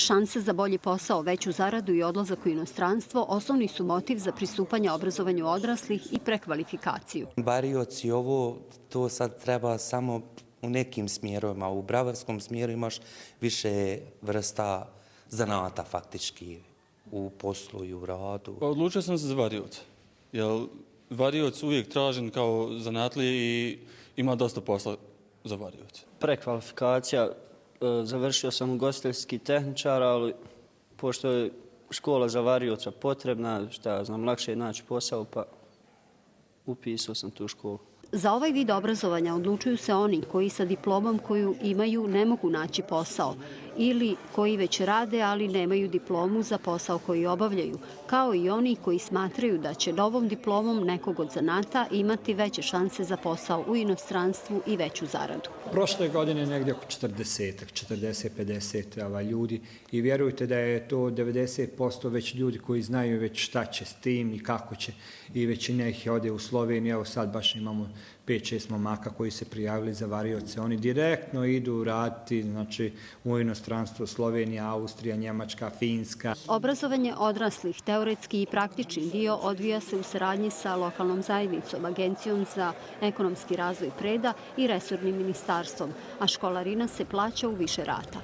Šanse za bolji posao, veću zaradu i odlazak u inostranstvo osnovni su motiv za pristupanje obrazovanju odraslih i prekvalifikaciju. Varioci to sad treba samo u nekim smjerovima. U bravarskom smjeru imaš više vrsta zanata faktički u poslu i u radu. Odlučio sam se za varioca, jer varioc uvijek tražen kao zanatlije i ima dosta posla za varioca. Prekvalifikacija, završio sam ugostiteljski tehničar, ali pošto je škola za varioca potrebna, lakše je naći posao, pa upisao sam tu školu. Za ovaj vid obrazovanja odlučuju se oni koji sa diplomom koju imaju ne mogu naći posao ili koji već rade, ali nemaju diplomu za posao koji obavljaju, kao i oni koji smatraju da će novom diplomom nekog od zanata imati veće šanse za posao u inostranstvu i veću zaradu. Prošle godine negdje oko 40-50 ljudi i vjerujte da je to 90% već ljudi koji znaju već šta će s tim i kako će, i većina ih ode u Sloveniju. Evo sad baš imamo 5-6 momaka koji se prijavili za varioce. Oni direktno idu raditi u inostranstvo, Slovenija, Austrija, Njemačka, Finska. Obrazovanje odraslih, teoretski i praktični dio, odvija se u saradnji sa lokalnom zajednicom, Agencijom za ekonomski razvoj Preda i resornim ministarstvom, a školarina se plaća u više rata.